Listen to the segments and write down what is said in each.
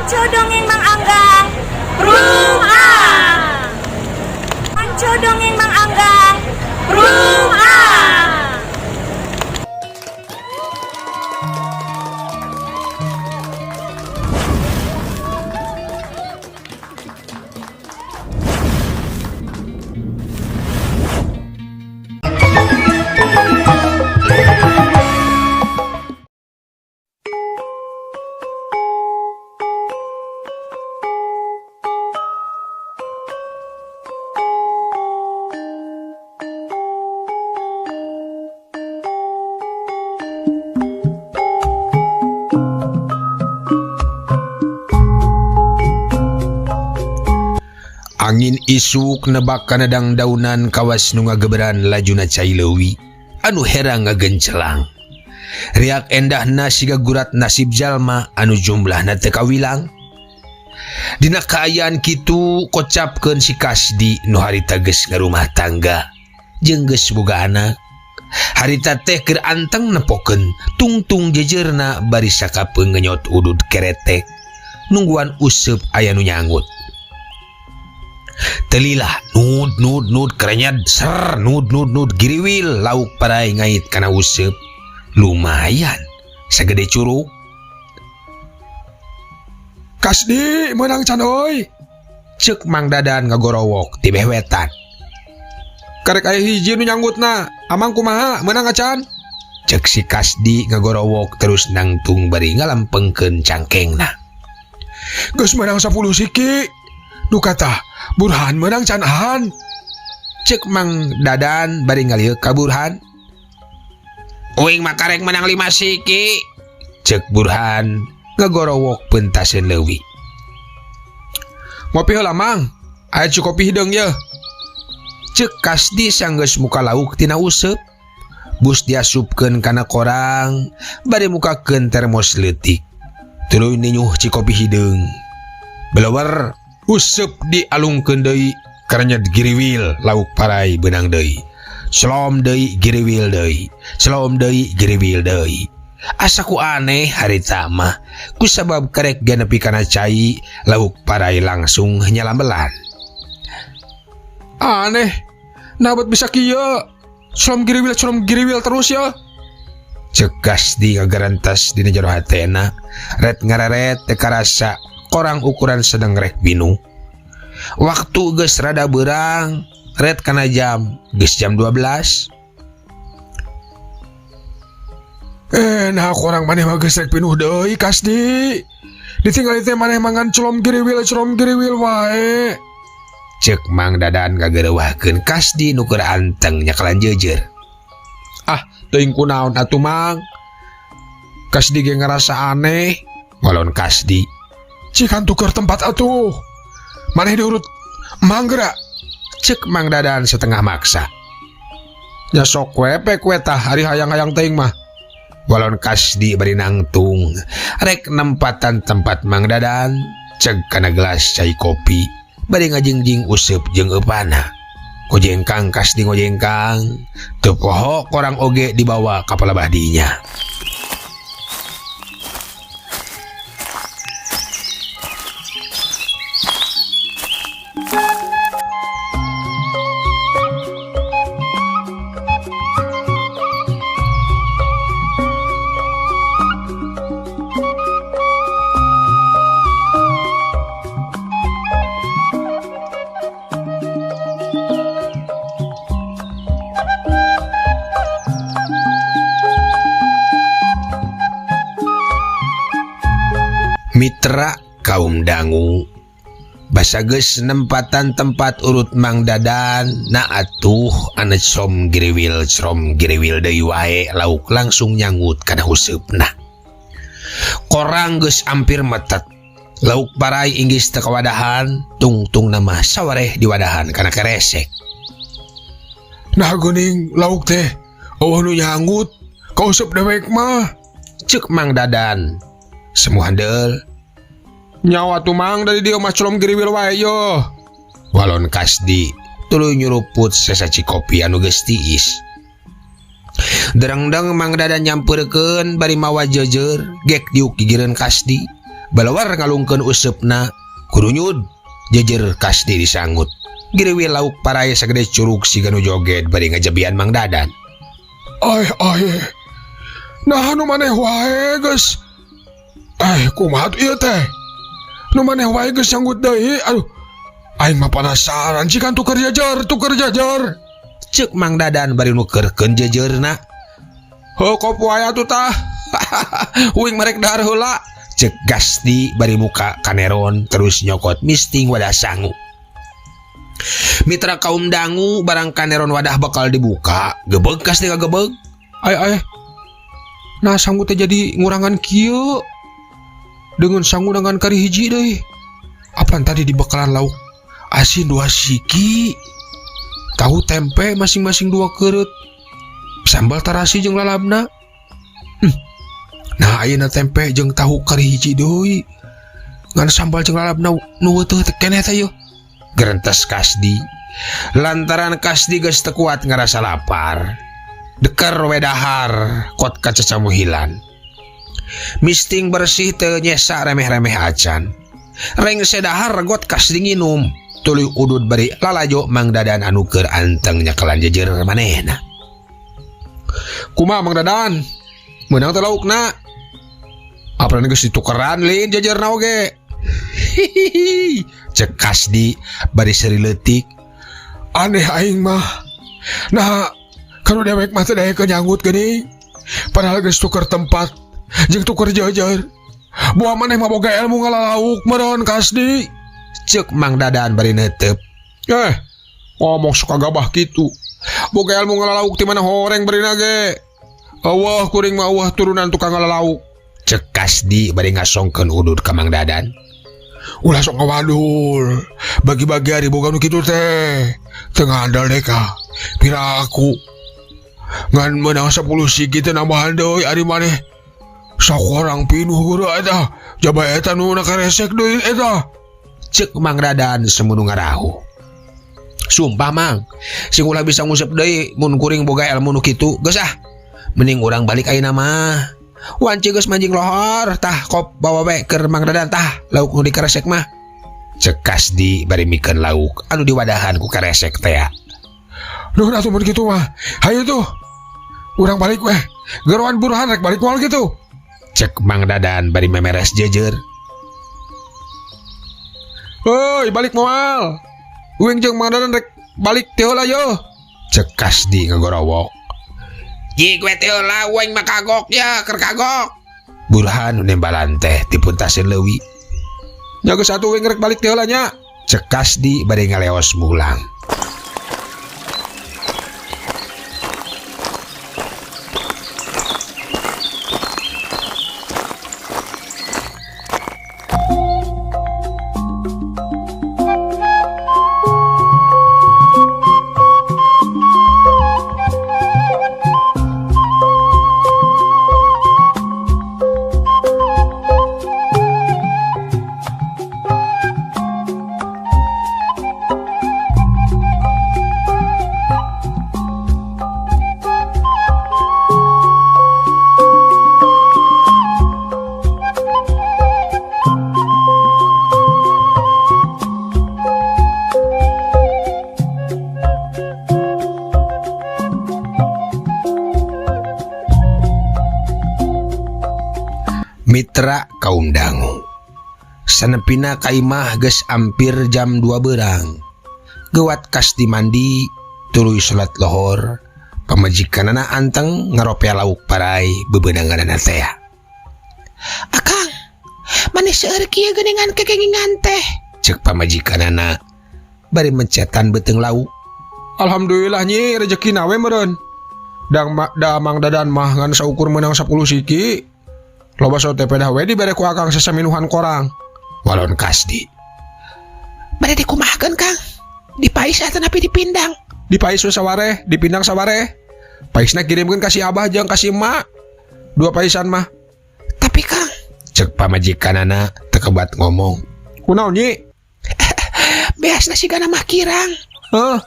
Paranco dongeng Mang Anggang. Room A. Paranco dongeng Mang Anggang. Room A. Angin isuk nebak kana dangdaunan kawas nu ngageberan lajuna cai leuwi anu herang ngagencelang. Riak endahna siga gurat nasib jalma anu jumlahna teu kawilang. Dina kaayaan kitu kocapkeun si Kasdi nu harita geus ngarumah tangga jeung geus boga anak. Harita teh keur anteng nepokeun tungtung jejeurna bari sakapeung ngenyot udud keretek nungguan useup aya nu nyangut. Telilah nud nud nud kerenyad ser nud nud nud giriwil lauk parai ngait kana useup. Lumayan sagede curug. Kasdi menang can euy. Ceuk Mang Dadan ngagorowok ti beh wetan. Karek aya hiji nu nyanggutna, amang kumaha meunang acan? Ceuk si Kasdi ngagorowok terus nangtung bari ngalampengkeun cangkengna. Geus meunang 10 siki. Duka tah Burhan meunang can ahan. Ceuk Mang Dadan bari ngalieuk ka Burhan. Uing mah karek menang 5 siki. Ceuk Burhan ngagorowok pentaseun leuwih. Ngopi heula Mang, aya cu kopi hideung yeuh. Ceuk Kasdi sanggeus muka lauk tina useup. Bus diasupkeun kana korang bari mukakeun termos leutik. Tuluy ninyuh cikopi hideung. Belewer useup dialungkeun deui karenyet giriwil lauk parai beunang deui. Selom deui giriwil deui. Selom deui giriwil deui. Asa ku aneh harita mah kusabab karek ganepi kana cai lauk parai langsung nyalambelan. Aneh, nabat bisa kieu. Selom giriwil terus ya. Ceuk Kasdi ngagarantas dina jero hatena, ret ngareret teu karasa korang ukuran sedeng rek binu. Waktu geus rada beurang, ret kana jam, geus jam 12. Nah korang maneh mah geus rek pinuh deui Kasdi. Ditinggali teh maneh mangan celom giriwil wae. Ceuk Mang Dadan ngagereuwahkeun Kasdi nu keur anteng nyakalan jeujeur. Ah, teuing kunaon atuh Mang. Kasdi ge ngarasa aneh. Ngolon Kasdi. Cikan tuker tempat atuh. Maneh diurut Mang geura. Ceuk Mang Dadan setengah maksa. Nya sok we pek we tah ari hayang-hayang teuing mah. Walon Kasdi bari nangtung rek nempatan tempat Mang Dadan ceg kana gelas cai kopi bari ngajingjing useup jeung eupana. Ngojengkang Kasdi ngojengkang teu poho korang oge dibawa ka palebah dinya. Mitra kaum dangu basa geus nempatan tempat urut Mang Dadan na atuh anu som giriwil som giriwil deui wae lauk langsung nyangut kana useupna. Korang geus ampir metet lauk parai inggis teu kawadahan tungtung nama sawareh diwadahan kana keresek. Nah geuning lauk teh eueuh nu nyangut ka useup dewek mah. Ceuk Mang Dadan semua handel. Nyawa tuh Mang dari dia mah celom giriwil wae yo. Walon Kasdi tuluy nyuruput sesaci kopi anu geus tiis. Derengdeng Mang Dadan nyampeurkeun bari mawa jeujeur gek diuk gigireun Kasdi. Balawar ngalungkeun useupna kurunyud jejer Kasdi disangut. Giriwil lauk parai sagede curug siga nu joget bari ngajabian Mang Dadan. Ay ay. Nah nu maneh wae geus. Kumaha tuh ieu teh? Nu maneh wae geus nyanggut deui. Aduh. Aing mah penasaran cikan tuker jejer, tuker jejer. Ceuk Mang Dadan bari nukerkeun jejerna. Heuh kop wae atuh tah. Uing marek dahar heula. Ceuk Kasdi bari muka kaneron terus nyokot misting wadah sangu. Mitra kaum dangu barang kaneron wadah bakal dibuka. Gebeg Kasdi kagebeg. Ay ay. Nah sangu teh jadi ngurangan kieu. Dengan sangu dengan kari hiji deui. Apan tadi dibekalan lauk asin 2 siki, tahu tempe masing-masing 2 keureup, sambal tarasi jeung lalabna. Nah ayeuna tempe jeung tahu kari hiji deui. Ngan sambal jeung lalabna nu teu keneh teh yeuh. Gerentes Kasdi. Lantaran Kasdi geus teu kuat ngarasa lapar. Deker we dahar kot kacacamuhilan. Misting bersih teu nyesa remeh-remeh acan. Rengse dahar regot Kasdi nginum. Tuluy udud bari lalajo Mang Dadan anu keur anteng nyekelan jejer manehna. Kumaha Mang Dadan? Meunang teh laukna? Apalagi geus ditukeran lin jejerna oge. Hihihi. Cek Kasdi bari seuri leutik. Aneh aing mah. Nah, kalau dewek mah teh daekeun nyanggut geuning. Padahal geus tuker tempat jeung tuker jejer. Buah maneh mah boga ilmu ngalalauk meureun Kasdi. Ceuk Mang Dadan bari neuteup. Ngomong suka gabah kitu. Boga ilmu ngalalauk ti mana horeng barina ge. Eueuh kuring mah eueuh turunan tukang ngalalauk. Ceuk Kasdi bari ngasongkeun udud ka Mang Dadan. Ulah sok ngawadul. Bagi-bagi ari boga nu kitu teh. Teu ngandel deh ka. Pira aku. Ngan meunang 10 siki teh nambahan deui ari maneh. Sakorang pinuh geura eta. Jaba eta nu na karesek deui eta. Ceuk Mang Dadan semunu ngarahu. Sumpah Mang, sing ulah bisa ngusep deui mun kuring boga ilmu nu kitu. Geus ah. Mending urang balik ayeuna mah. Wanci geus manjing lohor, tah kop bawa we keur Mang Dadan tah lauk nu dikaresek mah. Ceuk Kasdi bari mikeun lauk anu diwadahan ku karesek teh. Nuhun atuh mun kitu mah. Hayu tuh. Urang balik weh. Geroan Burhan rek balik moal kitu. Ceuk Mang Dadan bari memeres jejer. Heuy, balik moal. Uing jeung Mang Dadan rek balik teh heula yeuh. Ceuk Kasdi ngagorowok. Jig we teh heula uing mah kagok ya, keur kagok. Burhan nu nembalan teh dipuntaseun leuwi. Nya geus atuh uing rek balik teh heula nya. Ceuk Kasdi bari ngaleos mulang. Mitra kaum dangu. Sanepina kaimah geus ampir jam 2 berang. Gewat Kasdi mandi, tuluy salat lohor, pamajikanana anteng ngaropea lauk parai bebenanganana teh. Akang, maneh seueur kieu geuningan kekengingan teh. Ceuk pamajikanana bari mencetan beuteung lauk. Alhamdulillah nyi rezekina we meureun. Dang da Mang Dadan mah ngan saukur meunang 10 siki. Loba sote pedah we dibere ku akang sasaminuhan korang. Walon Kasdi. Bade dikumahakeun Kang? Dipais atanapi dipindang? Dipais we sawareh, dipindang sawareh. Paisna kirimkeun ka si Abah jeung ka si Emak. 2 paisan mah. Tapi Kang, ceuk pamajikanana teu kebat ngomong. Kunaon nyi? Beasna sigana mah kirang. Heuh?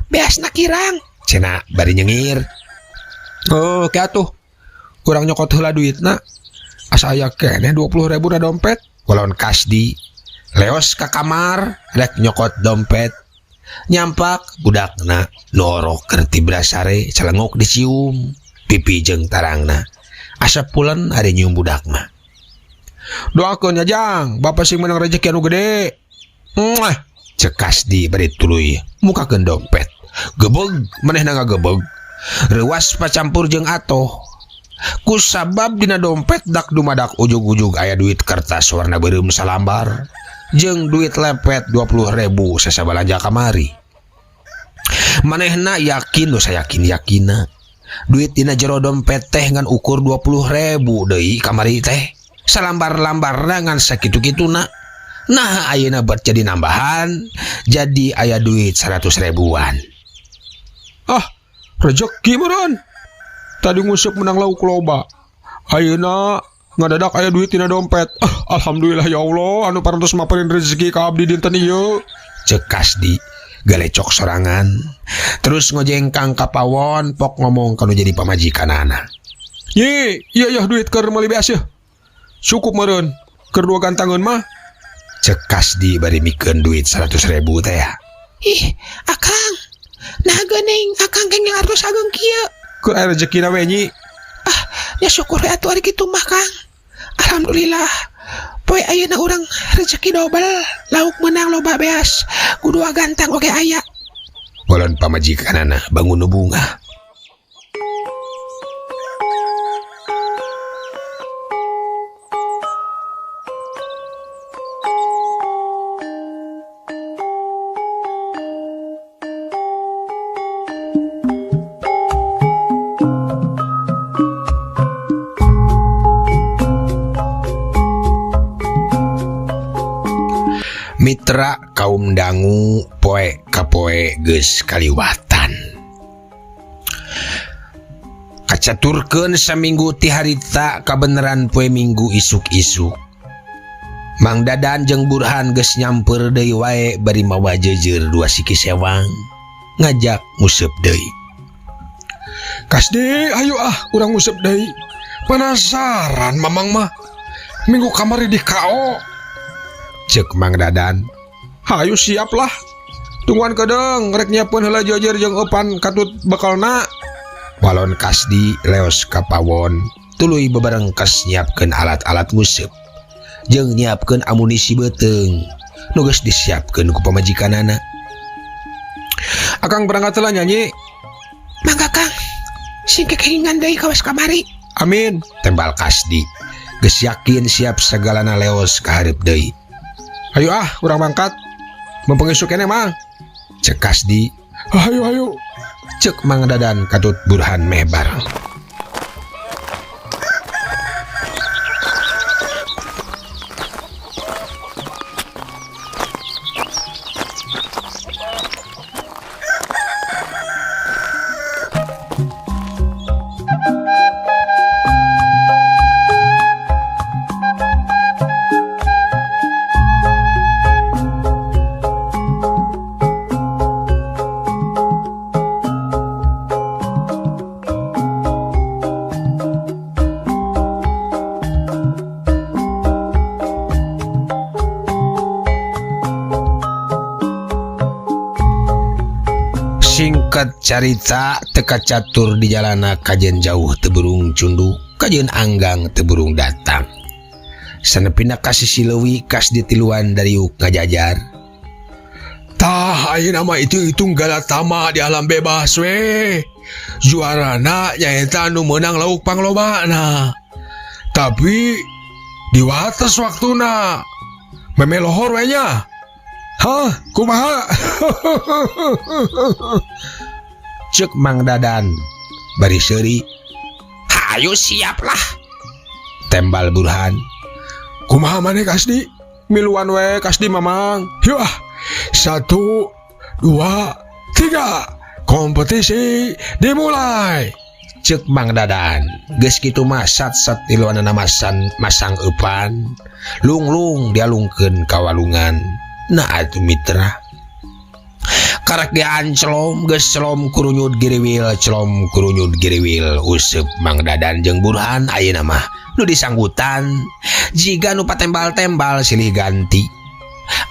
Beasna kirang. Cenah bari nyengir. Oh, ke atuh. Urang nyokot heula duitna. Asa aya keneh 20.000 na dompet. Walon Kasdi leos ka kamar rek nyokot dompet nyampak budakna nu orok keur tibra sare celengok dicium pipi jeung tarangna asa pulen ari nyium budak mah. Doakeun nya Jang, bapak sing menang rezeki anu gede. Muah, cek Kasdi bari tuluy mukakeun dompet. Gebeg manehna ngagebeg. Reuwas pacampur jeung atoh. Kusabab dina dompet dak dumadak ujug-ujug aya duit kertas warna beureum salambar jeung duit lepet 20.000 sasabalanja kamari. Manehna yakin nu sayakin-yakina duit dina jero dompet teh ngan ukur 20.000 deui kamari teh. Salambar-lambarna ngan sakitu-kituna. Nah ayeuna bet jadi nambahan jadi aya duit 100 ribuan. Ah, rezeki meureun. Tadi nguseup menang lauk loba. Ayeuna ngadadak aya duit dina dompet. Ah, alhamdulillah ya Allah anu parantos maparin rezeki ka abdi dinten ieu. Cek Kasdi galecok sorangan. Terus ngojengkang ka pawon pok ngomong kanu jadi pamajikanana. Ye, iya yah duit keur meuli beas yeuh. Cukup meureun keur dua gantangeun mah. Cek Kasdi bari mikeun duit 100.000 teh ya. Ih, akang. Nah geuning akang kenging artos ageung kieu. Keur aya rezekina we nyi. Ah, nya syukur we atuh ari kitu mah Kang. Alhamdulillah. Poe ayeuna urang rezeki dobel, lauk meunang loba beas, kudu gantang oge aya. Walon pamajikanana bangun nu bungah. Mitra kaum dangu poe kapoe geus kaliwatan. Kacaturkeun saminggu ti harita kabeneran poe minggu isuk-isuk. Mang Dadan jeung Burhan geus nyamper deui wae bari mawa jeujeur dua siki sewang ngajak nguseup deui. Kasdi, ayo ah urang nguseup deui. Penasaran mamang mah. Minggu kamari di KO. Cek Mang Dadan. Hayu siap lah. Tungguan kedeng rek nyiapkeun heula jeujeur jeung eupan katut bekalna. Walon Kasdi leos ka pawon tuluy bebarengkes nyiapkeun alat-alat nguseup jeung nyiapkeun amunisi beuteung nu geus disiapkeun ku pamajikanana. Akang berangkat heula nyanyi. Mangga Kang. Sing kekengingan deui kawas kamari. Amin. Tembal Kasdi. Geus yakin siap sagalana leos ka hareup deui. Ayo ah, urang mangkat. Mumpung isuk keneh mang. Cek Kasdi. Ayo ayo. Cek Mang Dadan katut Burhan meh bareng. Singkat carita teka catur di jalana kajen jauh teburung cundu kajen anggang teburung datang. Sanepina ka sisi leuwi kas ditiluan dari yuk ngajajar. Tah ayeuna mah itu-hitung galatama di alam bebas we. Juarana nyaeta anu meunang lauk panglobana. Tapi diwates waktuna. Memelohor we nya. Hah, kumaha? Cek Mang Dadan bari seuri. Hayu siap lah. Tembal Burhan. Kumaha maneh Kasdi? Miluan we Kasdi mamang. Yuk ah. 1, 2, 3. Kompetisi dimulai. Cek Mang Dadan. Geus kitu mah sat-sat tiluanana masang eupan. Lunglung dialungkeun ka walungan. Nah atuh mitra. Karek dian celom geus celom kurunyut giriwil celom kurunyut giriwil useup Mang Dadan jeung Burhan ayeuna mah Nu disanggutan jiga nu patembal-tembal silih ganti.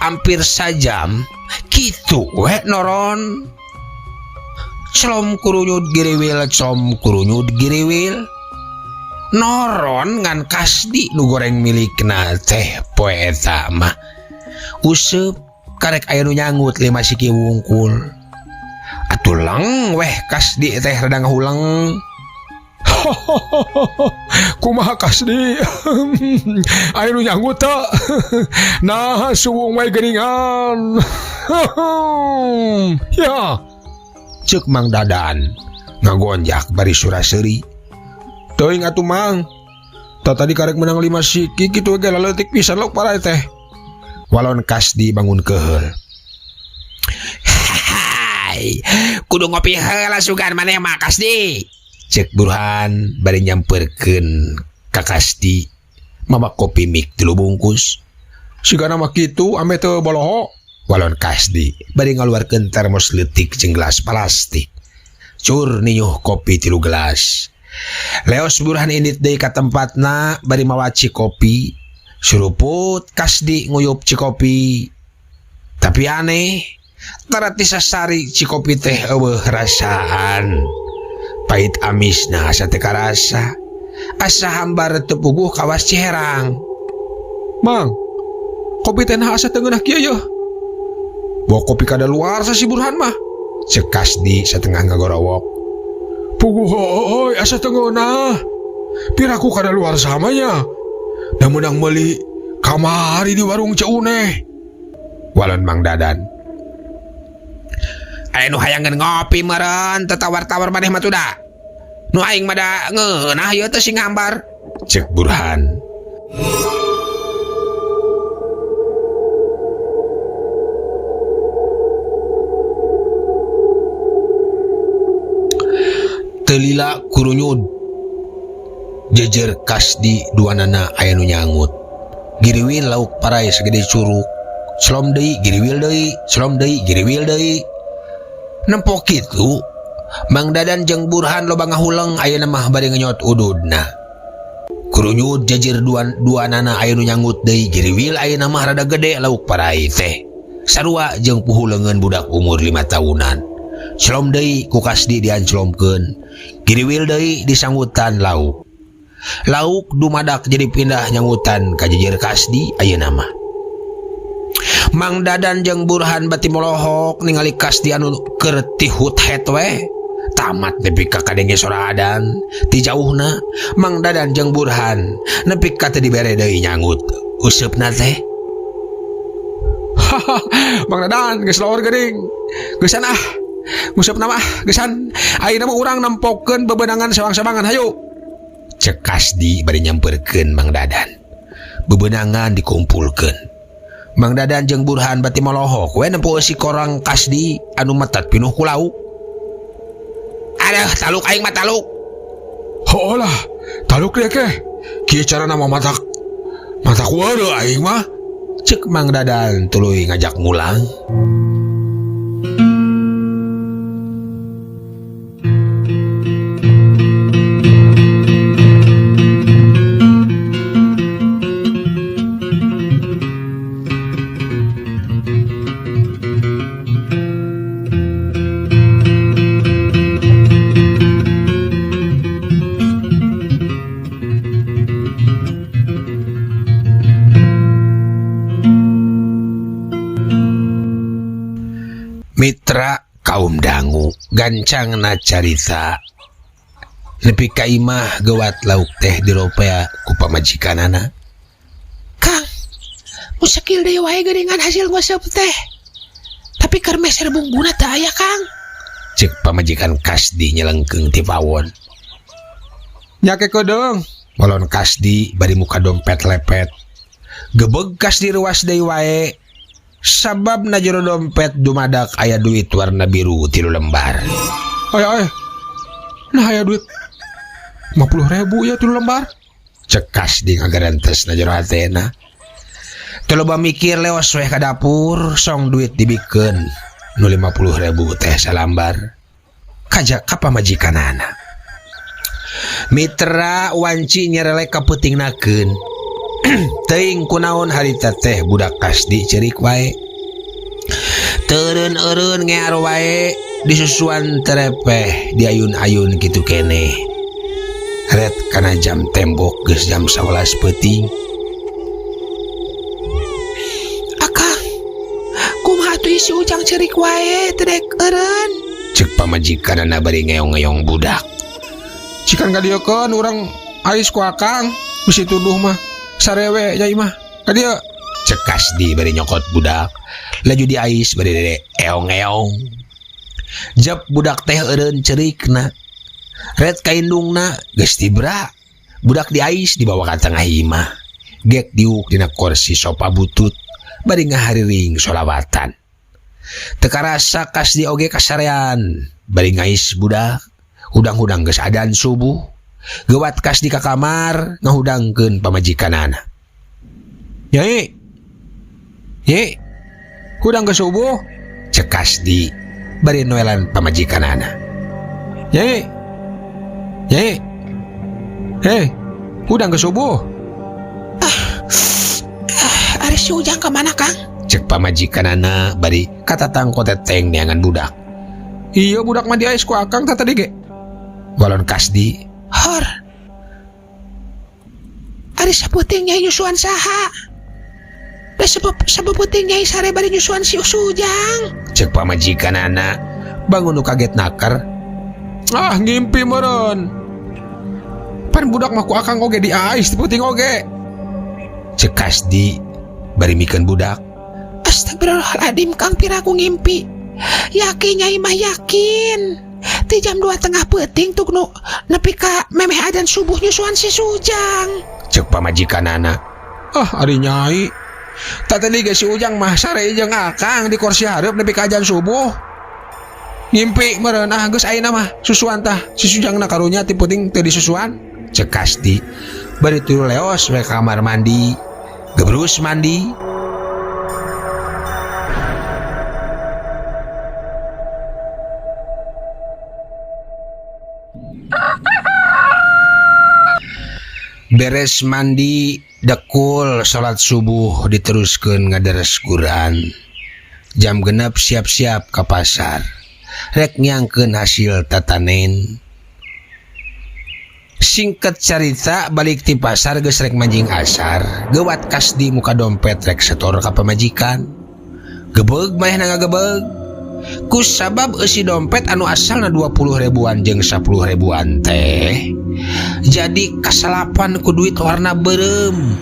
Hampir sajam kitu we noron. Celom kurunyut giriwil, celom kurunyut giriwil. Noron ngan Kasdi nu goreng milikna teh poe eta mah. Useup karek aya nu nyangut 5 siki wungkul. Atuh leng weh Kasdi teh rada ngahuleng. Kumaha Kasdi? Aya nu nyangut teu? Nah, suwung wae geuningan. Ya. Ceuk Mang Dadan ngagonjak bari sura-seuri. Teuing atuh Mang. Ta tadi karek menang 5 siki kitu ge laleutik pisan lauk parai teh. Walon Kasdi bangun keheul. Hai, kudu ngopi heula sugan maneh mah Kasdi. Ceuk Burhan bari nyamperkeun ka Kasdi mawa kopi mik 3 bungkus. Sigana mah kitu ame teu boloho. Walon Kasdi bari ngaluarkeun termos leutik jeung gelas plastik. Cur ninyuh kopi 3 gelas. Leos Burhan indit deui ka tempatna bari mawa cikopi. Suruput Kasdi nguyup cikopi. Tapi aneh, tara tisasari cikopi teh eueuh rasaan. Pahit amisna asa teu karasa. Asa hambar teu puguh kawas Ciherang. Mang, kopi teh naha asa teu ngeunah kieu yeuh? Bawa kopi kadaluarsa si Burhan mah. Ceuk Kasdi satengah ngagorowok. Puguh heueuy asa teu ngeunah. Piraku kadaluarsa mah nya. Da meunang meuli kamari di warung Ceu Uneh. Walon Mang Dadan. Aya nu hayangeun ngopi meureun teu tawar-tawar maneh mah tuda. Nu aing mah da ngeunah ieu teh sing ngambar. Ceuk Burhan. Telila kurunyud jejer Kasdi duanana aya nu nyangut. Giriwil lauk parai sagede curug. Selom deui giriwil deui, selom deui giriwil deui. Nempo kitu Mang Dadan jeung Burhan loba ngahuleng ayeuna mah bari ngenyot ududna. Kurunyud jejer duanana aya nu nyangut deui giriwil ayeuna mah rada gede lauk parai teh. Sarua jeung puhuleungeun budak umur 5 tahunan. Selom deui ku Kasdi dianclomkeun. Giriwil deui disanggutan lauk. Lauk dumadak jadi pindah nyangutan ka jejer Kasdi ayeuna mah. Mang Dadan jeung Burhan bati molohok ningali Kasdi anu keur tihut het we. Tamat nepi ka kadenge sora adan. Ti jauhna Mang Dadan jeung Burhan nepi ka teu dibere deui nyangut. Useupna teh. Mang Dadan geus lawor geuning. Geusan ah. Nguseup nama ah, geusan. Ayeuna mah urang nempokeun bebenangan sewang-sewangan hayu. Ceuk Kasdi bari nyamperkeun Mang Dadan. Bebenangan dikumpulkeun. Mang Dadan jeung Burhan bati molohok we nempo eusi korang Kasdi anu metet pinuh ku lauk. Aduh, taluk aing mah taluk. Heueuh lah, taluk dia ke. Kieu carana mah matak. Matak waduh aing mah. Ceuk Mang Dadan tuluy ngajak mulang. Mitra kaum dangu gancangna carita nepi ka imah gewat lauk teh diropea ku pamajikanana. Kang, musakil deui wae geuningan hasil nguseup teh. Tapi keur meser bumbuna teu aya, Kang. Ceuk pamajikan Kasdi nyelengkeung ti pawon. Nyake kedeung. Walon Kasdi bari muka dompet lepet. Gebeg Kasdi ruas deui wae. Sabab na jero dompet dumadak aya duit warna biru 3 lembar. Ay, ay. Nah aya duit 50.000 ya 3 lembar. Ceuk Kasdi ngagarentes na jero hatena. Teu loba mikir leos weh ka dapur song duit dibikeun nu 50.000 teh salambar. Kajak ka pamajikanana. Mitra wanci nyerelek ka peutingnakeun. Teuing kunaon harita teh budak Kasdi ceurik wae. Teu eureun-eureun ngear wae disusuan terepeh diayun-ayun kitu keneh. Ret kana jam tembok geus jam 11 peuting. Akang, kumaha atuh si Ujang ceurik wae teu daek eureun? Cek pamajikanana bari ngeong-ngeong budak. Cikan kadieukeun urang ais ku akang, bisi tuduh mah sarewe nyai mah. Ka dieu. Cek Kasdi bari nyokot budak, laju diais bari dede eong-eong. Jep budak teh eureun ceurikna. Ret ka indungna geus tibra. Budak diais dibawa ka tengah imah. Gek diuk dina kursi sofa butut bari ngahariring solawatan. Teu karasa Kasdi oge kasarean bari ngais budak. Hudang-hudang geus adan subuh. Gewat Kasdi ka kamar ngahudangkeun pamajikanana. Nyai. Nyai. Hudang geus subuh. Cek Kasdi bari noelan pamajikanana. Nyai. Nyai. Hei, hudang geus subuh. Ari si Ujang ka mana, Kang? Cek pamajikanana bari katatang koteteng neangan budak. Iya budak mah diais ku akang tah tadi ge. Walon Kasdi. Hor. Ari sapeuting nyai nyusuan saha? Da sapeuting nyai sare bari nyusuan si Ujang. Cek pamajikanana bangun nu kaget nakar. Ah ngimpi meureun. Pan budak mah ku akang oge diais peuting oge. Cek Kasdi bari mikeun budak. Astagfirullahaladzim Kang, piraku ngimpi. Yakin nyai mah yakin. Ti jam 2 tengah peuting tuk nu nepi ka memeh adan subuh nyusuan si Ujang. Cek pamajikanana. Ah ari nyai. Tak tadi ge si Ujang mah sare jeung akang di kursi hareup nepi ka adan subuh. Ngimpi meureun ah geus ayeuna mah susuan tah si Ujangna karunya ti peuting teu disusuan. Cek Kasdi bari turu leos we ka kamar mandi. Gebrus mandi. Beres mandi dekul salat subuh diteruskeun ngaderes Quran. Jam 6 siap-siap ka pasar. Rek nyangkeun hasil tatanen. Singkat carita balik ti pasar geus rek manjing asar. Gewat Kasdi muka dompet rek setor ka pamajikan. Gebeg manehna ngagebeg. Ku sabab eusi dompet anu asalna 20 ribuan jeung 10 ribuan teh jadi kasalapan ku duit warna beureum.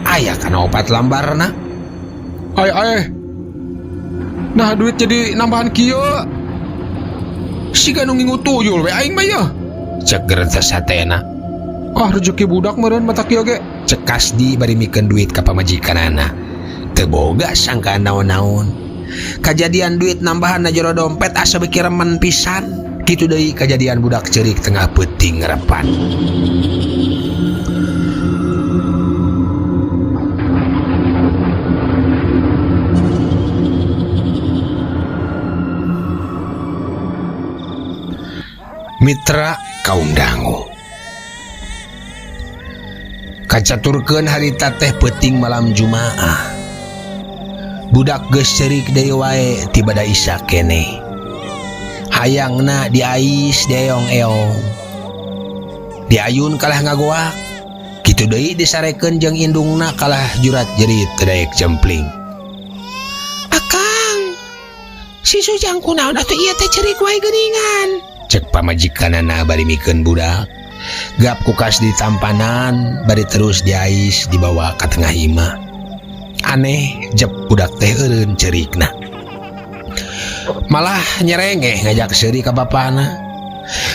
Aya kana 4 lambarna. Ay ay. Nah duit jadi nambahan kieu. Siga nu ngingu tuyul we aing mah yeuh. Cek gerentes hatena. Ah rezeki budak meureun mata kieu ge. Cek Kasdi bari mikeun duit ka pamajikanana. Teu boga sangkaan naon-naon. Kajadian duit nambahan na jero dompet asa beuki remen pisan. Kitu deui kajadian budak ceurik tengah peuting ngerepan. Mitra kaum dangu. Kacaturkeun harita teh peuting malam Jumaah. Budak geus ceurik deui wae tiba da isa keneh. Hayangna diais dieong-eong. Diayun kalah ngagoak. Kitu deui disarekeun jeung indungna kalah jurat jerit teu daek jempling. Akang, si Sujang kunaon atuh ieu teh ceurik wae geuningan? Cek pamajikanana bari mikeun budak. Gap ku Kasdi tampanan bari terus diais dibawa ka tengah imah. Aneh jep budak teh eureun ceurikna. Malah nyerengeh ngajak seuri ka bapana.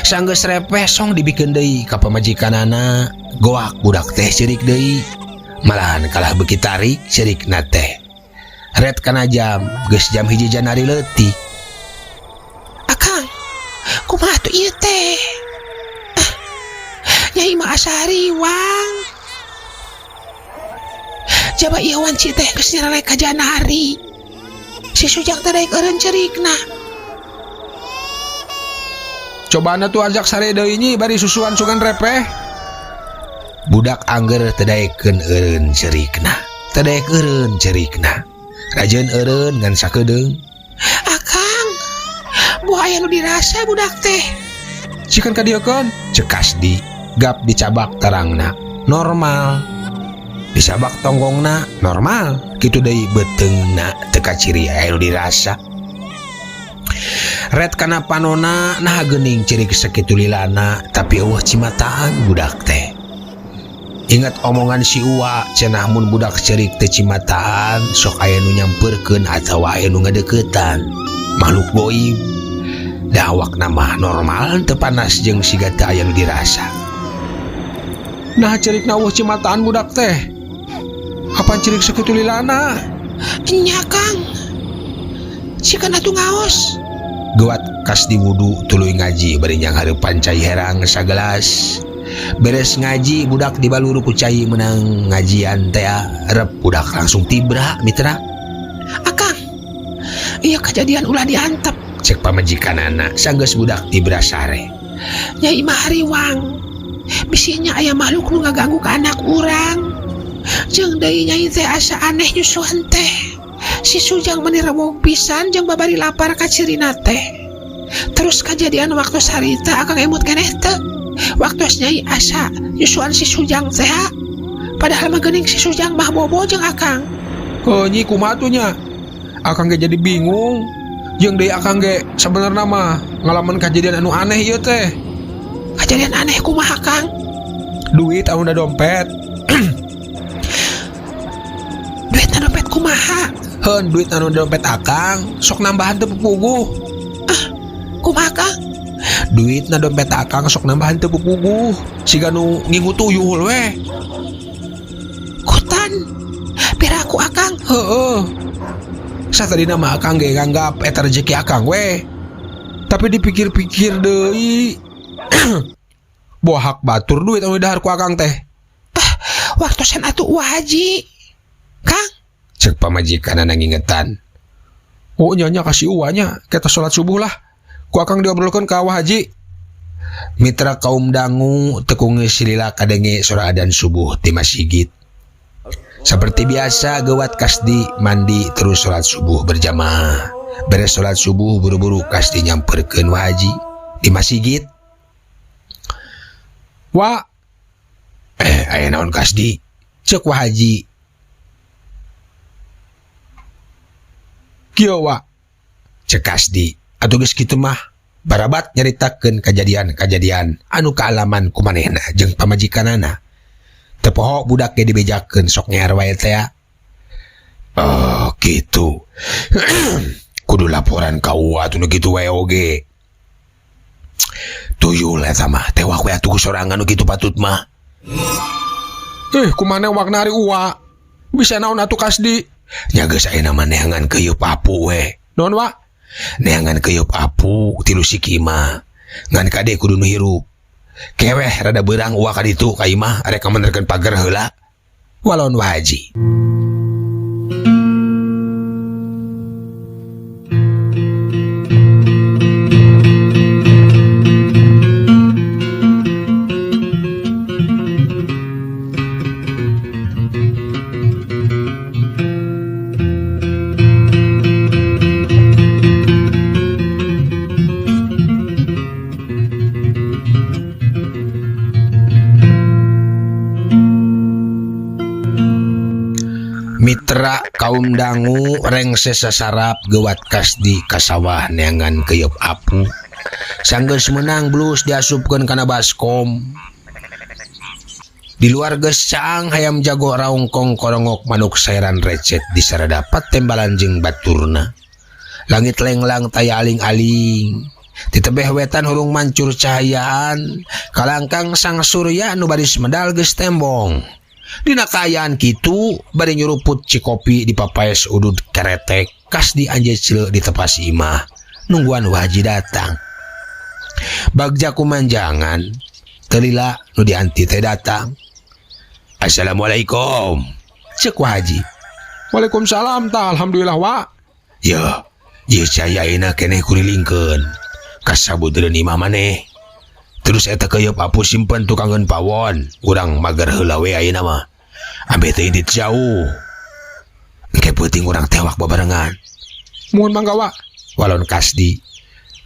Sanggeus repeh song dibikeun deui ka pamajikanana. Goak budak teh ceurik deui. Malahan kalah beuki tarik ceurikna teh. Ret kana jam geus jam 1 janari leutik. Akang, kumaha atuh ieu teh? Ah, nyai mah asa hariwang. Jaba ieu wanci teh geus nyerelek ka janari. Si Sujang teh daek eureun ceurikna. Cobaan atuh ajak sare deui nyi bari susuan sugan repeh. Budak angger teu daekeun eureun cerikna. Teu daek eureun cerikna. Rajeun eureun ngan sakedeung. Akang, buah aya nu dirasa budak teh. Cikan ka dieu keun? Cek Kasdi, gap dicabak terangna. Normal. Disabak tonggongna normal. Kitu deui beuteungna teu kaciri aya nu dirasa. Red kana panona nah geuning cirik sakitu lilana tapi eueuh cimataan budak teh. Ingat omongan si Uwa cenah mun budak cerik teu cimataan sok aya nu nyampeurkeun atawa aya nu ngadeukeutan. Makhluk goib. Da awakna mah normal teu panas jeung siga teu aya nu dirasa. Nah cerikna eueuh cimataan budak teh. Apan cirik sakitu lilana? Nya Kang. Sikan atuh ngaos. Gewat kas diwudu tuluy ngaji bari nyanghareupan cai herang sagelas. Beres ngaji budak dibaluru ku cai menang ngajian teh rep budak langsung tibra mitra. Akang, iya kejadian ulah diantep. Cek pamajikanana sanggeus budak tibra sare. Nyai mah hariwang. Bisinya aya makhluk nu ngaganggu ka anak urang. Jeung deui nyai teh asa aneh nyusuan teh. Si Sujang meni rewog pisan jeung babari lapar ka cirina teh. Terus kejadian waktu sarita akang emut keneh teu. Waktu nyai asa nyusuan si Sujang teh. Padahal mah geuning si Sujang mah bobo jeung akang. Heuh nyi kumaha tuh nya? Akang ge jadi bingung. Jeung deui akang ge sabenerna mah ngalaman kejadian anu aneh ieu teh. Kejadian aneh kumaha Kang? Duit anu da dompet. Duit na dompet kumaha? Heun duit anu dompet akang sok nambahan teu pupuguh. Ah, kumaha Kang? Duit na dompet akang sok nambahan teu pupuguh. Siga nu ngingu tuyul weh. Kutan. Piraku akang? Heeh. Satadina mah akang ge nganggap eta rezeki akang weh. Tapi dipikir-pikir deui. Boh hak batur duit anu dahar ku akang teh. Ah, waktosan atuh Wa Haji. Kang? Cek pamajikanana ngingetan. Oh nya nya kasih uanya, kita sholat subuh lah. Ku akang diobrolkeun ka Wa Haji. Mitra kaum dangu tekung silila kadenge sora adan subuh ti masjid. Seperti biasa gewat Kasdi mandi terus sholat subuh berjamaah. Beres sholat subuh buru-buru Kasdi nyamperkeun Wa Haji di masjid. Wa, aya naon Kasdi? Cek Wa Haji. Kieu wa. Cek Kasdi. Atuh geus kitu mah barabat nyaritakeun kajadian-kajadian anu kaalaman ku manehna jeung pamajikanana. Teu poho budak ge dibejakeun sok ngear wae teh. Oh, kitu. Kudu laporan ka Uwa atuh nu kitu wae oge. Tuyul eta mah tewak we atuh ku sorangan nu kitu patut mah. Kumaha wakna ari Uwa? Bisa naon atuh Kasdi? Nya geus ayeuna mah neangan keuyeup apu we. Naon wa? Neangan keuyeup apu tilu siki mah. Ngan kade kudu nu hirup. Keweh rada beurang Uwa ka ditu ka imah arek ngamenerkeun pager heula. Walon Wa Haji. Mitra kaum dangu rengse sasarap gewat Kasdi kasawah neangan keuyeup apu. Sanggeus meunang blus diasupkeun kana baskom. Di luar geus caang hayam jago raungkong korongok manuk sairan recet di saradapat tembalan jeung baturna. Langit lenglang taya aling-aling. Di tebeh wetan hurung mancur cahayaan. Kalangkang sang surya nu baris medal geus tembong. Dina kaayaan kitu bari nyuruput cikopi di papaes udud keretek Kasdi anje cile di tepas imah nungguan Wa Haji datang. Bagja kumanjangan telila nu dianti teh datang. Assalamualaikum. Cek Wa Haji. Waalaikumsalam ta alhamdulillah wa. Ya, ieu cai ayeuna keneh kurilingkeun. Kasabudreun imah maneh. Terus eta keuyeup apu simpen tukangeun pawon. Urang mager heula we ayeuna mah. Ambe teu indit jauh. Engke peuting urang tewak babarengan. Muhun mangga wa. Walon Kasdi.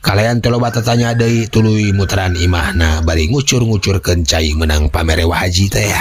Kalayan teu loba tatanya deui tuluy muteran imahna bari ngucur-ngucurkeun cai meunang pamere Wa Haji teh.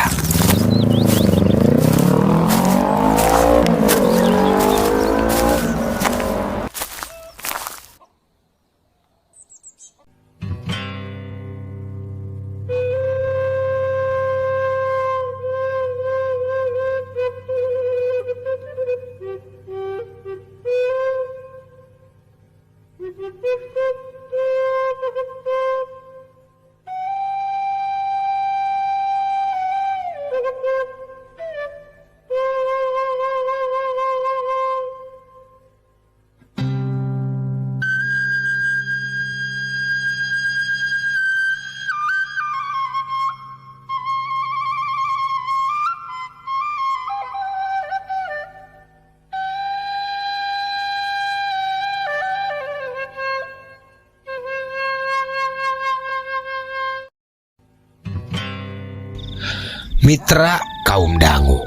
Mitra kaum dangu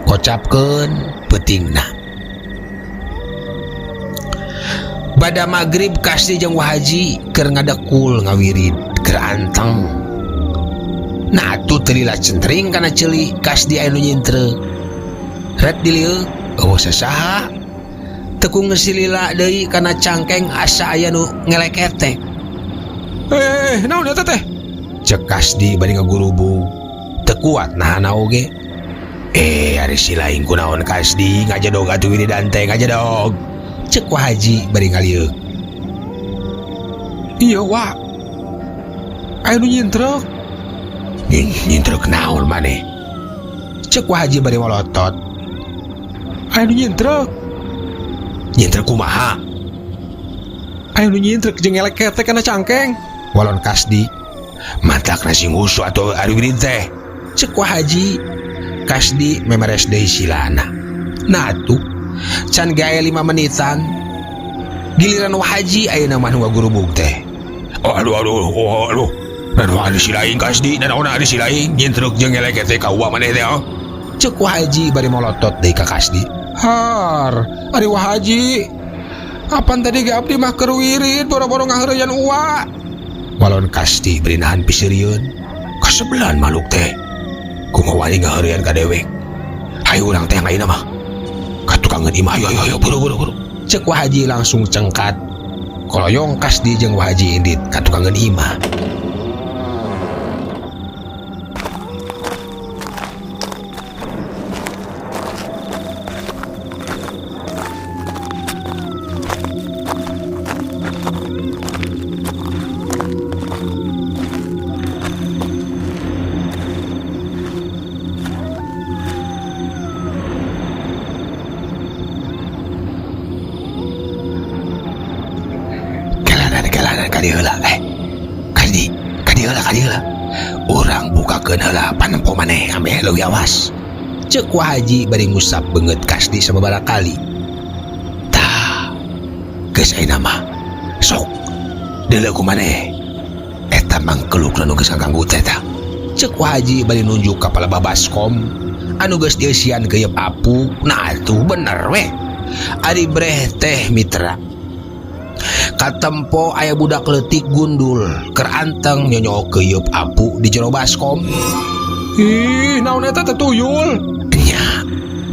kocapkeun peutingna. Bada magrib Kasdi jeung Wa Haji keur ngadekul ngawirid keur anteng. Nah atuh teu lila centring kana ceuli Kasdi aya nu nyintre. Ret dilieuk eueuh sasaha. Teu ku geus lila deui kana cangkeng asa aya nu ngeleketek. Naon eta teh? Cek Kasdi bari ngagurubug. Teu kuat nahan oge. Ari si lain kunaon Kasdi ngajedog atuh wiridan teh ngajedog. Cek Wa Haji bari ngalieuk. Iya wa. Aya nu nyintrek. Nyintrek naon maneh? Cek Wa Haji bari molotot. Aya nu nyintrek. Nyintrek kumaha? Aya nu nyintrek jeung ngeleketek kana cangkeng. Walon Kasdi. Matak nasi ngusu atau ari wirid teh. Cek Wa Haji. Kasdi memeres deui silana. Nah atuh can gae 5 menitan. Giliran Wa Haji ayeuna mah nu ngagurubug teh. Oh, aduh aduh oh, aduh. Nanaon ari si lain Kasdi, nanaon ari si lain nyintrek jeung ngelekete ka uwa maneh teh. Oh. Cek Wa Haji bari molotot deui ka Kasdi. Har, ari Wa Haji. Apan tadi ge abdi mah keur wirid boro-boro ngaheureuyan uwa. Walon Kasdi bari nahan piseurieun. Kasebelan maluk teh. Kumaha wani ngaheureuyan ka dewek. Hayu urang teh ayeuna mah. Ka tukangeun imah ayo ayo ayo buru buru buru. Cek Wa Haji langsung cengkat. Koloyong Kasdi jeung Wa Haji indit ka tukangeun imah. Urang bukakeun heula panempo maneh ameh leuwih awas. Cek Wa Haji bari ngusap beungeut Kasdi sababaraha kali. Tah, geus ayeuna mah. Sok deuleu ku maneh. Eta mangkeluk nu geus ngaganggu teh tah. Cek Wa Haji bari nunjuk ka palebah baskom anu geus dieusian geuyeub apu. Nah atuh bener weh. Ari breh teh mitra. Katempo aya budak leutik gundul keur anteng nyonyok keuyeub apu di jero baskom. Ih, naon eta teh tuyul? Nya,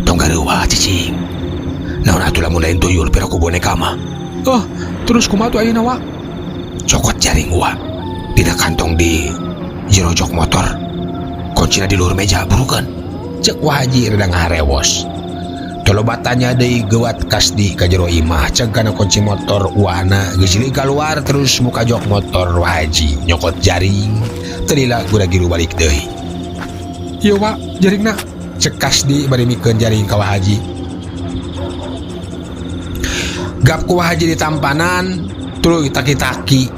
tong gareuwa cicing. Naon atuh lamun lain tuyul pira ku boneka mah. Oh, terus kumaha tuh ayeuna wa? Cokot jaring wa dina kantong di jero jok motor. Kuncina di luhur meja burukeun. Cek Wa Haji rada ngaharewos. Toloba tanya deui geuwat Kasdi ka jero imah ceg kana kunci motor wana geus leuwih kaluar terus muka jok motor Wa Haji nyokot jaring teu lila gura-giru balik deui. Ieu wa jaringna. Cek Kasdi bari mikeun jaring ka Wa Haji. Gap ku Wa Haji ditampanan tuluy taki-taki.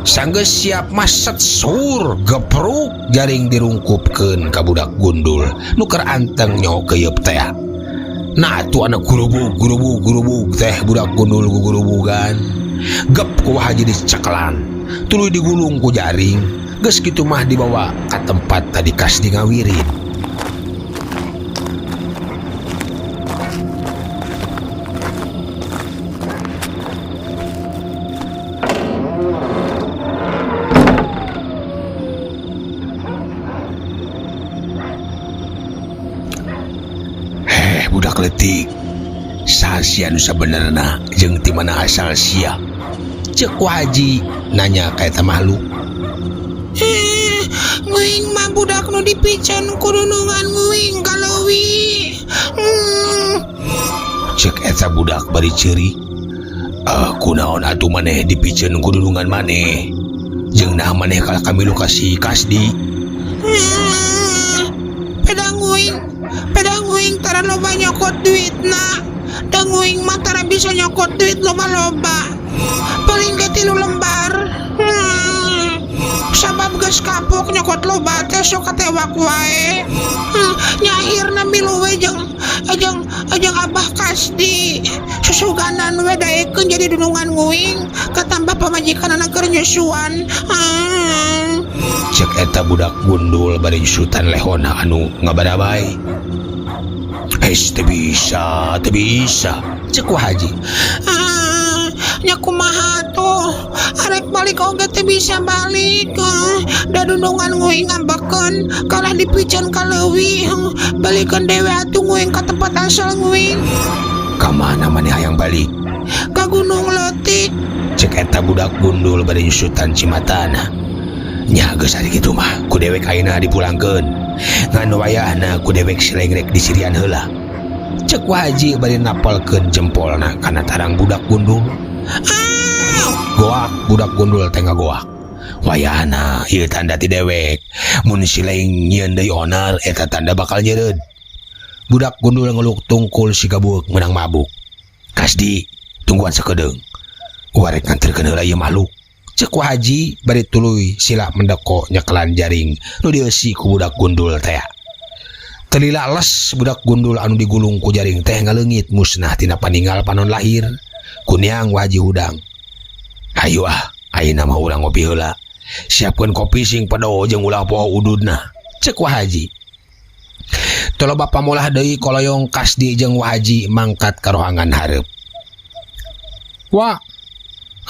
Sanggeus siap maset sur gepruk jaring dirungkupkeun ka budak gundul nu keur anteng nyaho keuyeub teh. Nah atuh anak gurubug gurubug gurubug teh budak gundul gugurubugan. Gep ku Wa Haji dicekelan, tuluy digulung ku jaring. Geus kitu mah dibawa ka tempat tadi Kasdi ngawirid. Heh budak leutik, saha sia nu sabenerna jeung ti mana asal sia? Ceuk Wa Haji nanya ka eta makhluk. Eh, nguing mah budak nu dipiceun ku dunungan nguing ka leuwih. Ceuk eta budak bari ceurik. Eh, kunaon atuh maneh dipiceun ku dunungan maneh? Jeung naha maneh kalah kamilu ka si Kasdi? Peda nguing, peda nguing tara loba nyokot duitna. Da nguing mah tara bisa nyokot duit loba-loba. Paling ge 3 lembar. Sabab geus kapok nyokot loba teh sok katewak wae. Nya akhirna milu we jeung Abah Kasdi. Susuganan we daekeun jadi dunungan nguing, katambah pamajikanana keur nyusuan. Cek eta budak gundul bari nyusutan lehona anu ngabarabai. Hei, teu bisa, teu bisa. Cek Wa Haji. Ah, nya kumaha tuh? Arek balik oge teu bisa balik. Da dunungan nguing ngambekeun, kalah dipiceun ka leuwih. Balikeun dewe atuh nguing ka tempat asal nguing. Ka mana maneh hayang balik? Ka Gunung Leutik. Cek eta budak gundul bari nyusutan cimatana. Nya geus ari kitu mah ku dewek ayeuna dipulangkeun. Ngan wayahna ku dewek silengrek disirian heula. Cek Wa Haji bari napelkeun jempolna kana tarang budak gundul. Ah! Goak budak gundul teh ngagoak. Wayahna ieu tanda ti dewek. Mun sileng nyieun deui onar eta tanda bakal nyeureud. Budak gundul ngeluk tungkul siga bueuk meunang mabuk. Kasdi, tungguan sakedeung. Warek nganterkeun heula ieu makhluk. Cek Wa Haji bari tuluy sila mendeko nyekelan jaring nu dieusi ku budak gundul teh. Telila les budak gundul anu digulung ku jaring teh ngaleungit musnah tina paninggal panon lahir. Kuniang Wa Haji hudang. Hayu ah, ayeuna mah urang ngopi heula. Siapkeun kopi sing pedo jeung ulah poho ududna. Cek Wa Haji. Toloba pamolah deui koloyong Kasdi jeung Wa Haji mangkat ka rohangan hareup. Wa,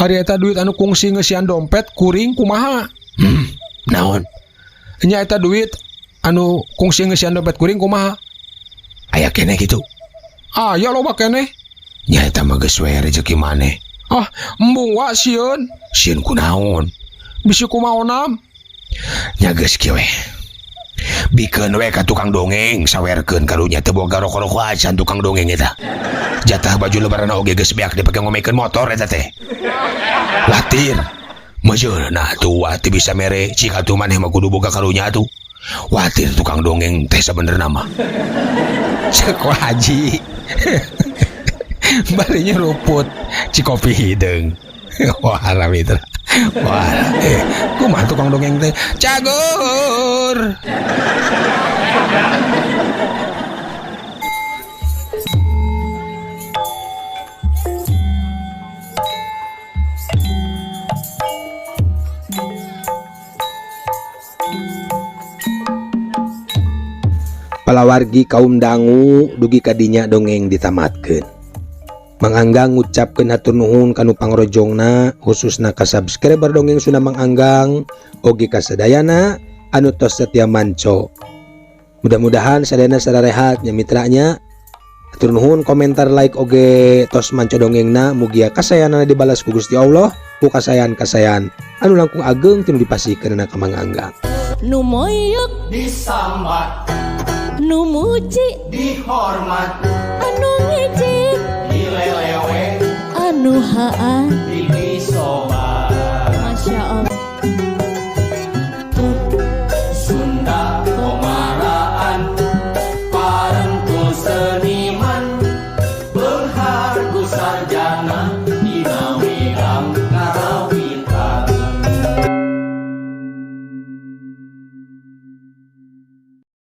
ari eta duit anu kungsi ngeusian dompet kuring kumaha? Naon? Nya eta duit anu kungsi ngeusian dompet kuring kumaha? Aya keneh kitu. Aya loba keneh. Nya eta mah geus we rezeki maneh. Ah, embung wa sieun. Sieun kunaon? Bisi kumaonam. Nya geus kieu we. Bikeun we ka tukang dongeng, sawerkeun karunya teu boga roko-roko acan tukang dongeng eta. Jatah baju lebaran oge geus beak dipake ngomekeun motor eta teh. Latir. Mejeuna atuh wa teu bisa mere, cik atuh maneh mah kudu boga karunya atuh. Watir tukang dongeng teh sabenerna mah. Cek Wa Haji. Bari nyeruput cikopi hideung. Wah, mitra. Wah, kumaha tukang dongeng teh? Cagur. Palawargi kaum dangu dugi kadinya dongeng ditamatkeun. Mang Anggang ngucapkeun hatur nuhun kanu pangrojongna khususna ka subscriber dongeng Sunda Mang Anggang oge ka sadayana anu tos setia manco. Mudah-mudahan sadayana sararehat nya mitranya. Hatur nuhun komentar like oge tos manco dongengna mugia kasayanana dibalas ku Gusti Allah ku kasayan-kasayan anu langkung ageng tinu dipasihkeunana ka Mang Anggang. Nu moyok disambat, nu muji dihormat, anu ngejek dilelewe, anu haan disobat. Masya Allah. Sunda komaraan, parentul seniman, beunghar ku sarjana.